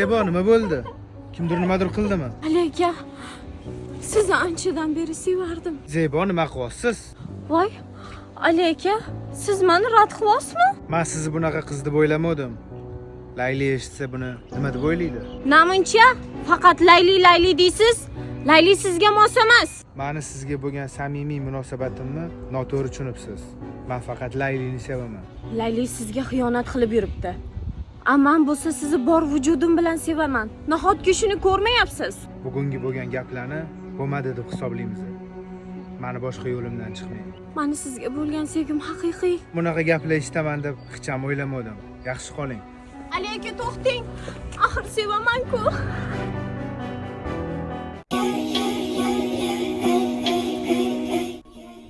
Zebo, nima bo'ldi? Kimdir nimadir qildimi? Ali aka, sizni anchadan beri sevardim. Zebo, nima qilyapsiz? Voy, Ali aka, siz mani rad qilyapsizmi? Man sizni bunaqa qiz deb o'ylamadim. Layli eshitsa buni nima deb o'ylaydi? Namuncha faqat Layli Layli deysiz. Layli sizga mos emas. Mani sizga bo'lgan samimiy munosabatimni noto'g'ri tushunibsiz. Man faqat Laylini sevaman. Layli sizga xiyonat qilib yuribdi. A man bo'lsa sizni bor vujudim bilan sevaman. Nahotki shuni ko'rmayapsiz? Bugungi bo'lgan gaplarni bo'lmadi deb hisoblaymiz. Mani boshqa yo'limdan chiqmang. Mani sizga bo'lgan sevgim haqiqiy. Bunaqa gaplar eshitaman deb hech ham o'ylamadim. Yaxshi qoling. Ali aka, to'xting. Axir sevaman-ku.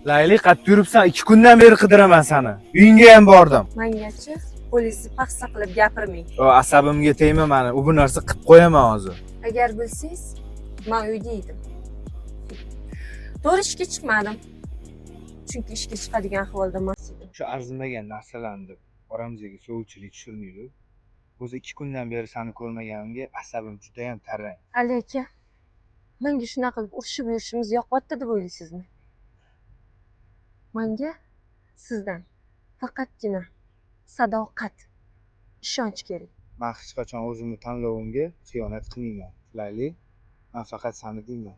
Layli, qayerda yuribsan? 2 kundan beri qidiraman seni. Uyingga ham bordim. Mangachi qo'lingizni paxsa qilib gapirmang. O, asabimga tegma mani. U bu narsa qilib qo'yaman hozir. Agar bilsangiz, man uyda edim. To'g'ri, ishga chiqmadim. Chunki ishga chiqadigan ahvolda emas edim. Shu arzimagan narsalarni deb oramizga sovuvchilik tushirmaydi. O'zi 2 kundan beri seni ko'rmaganimga asabim juda ham tarang. Ali aka, menga shunaqa qilib urushib yurishimiz yoqyapti deb o'ylaysizmi? Menga sizdan faqatgina sadoqat, ishonch kerak. Man hech qachon o'zimni tanlovimga xiyonat qilmayman. Layli, man faqat seni deyman.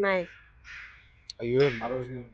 Mayli. Yur, мороженое.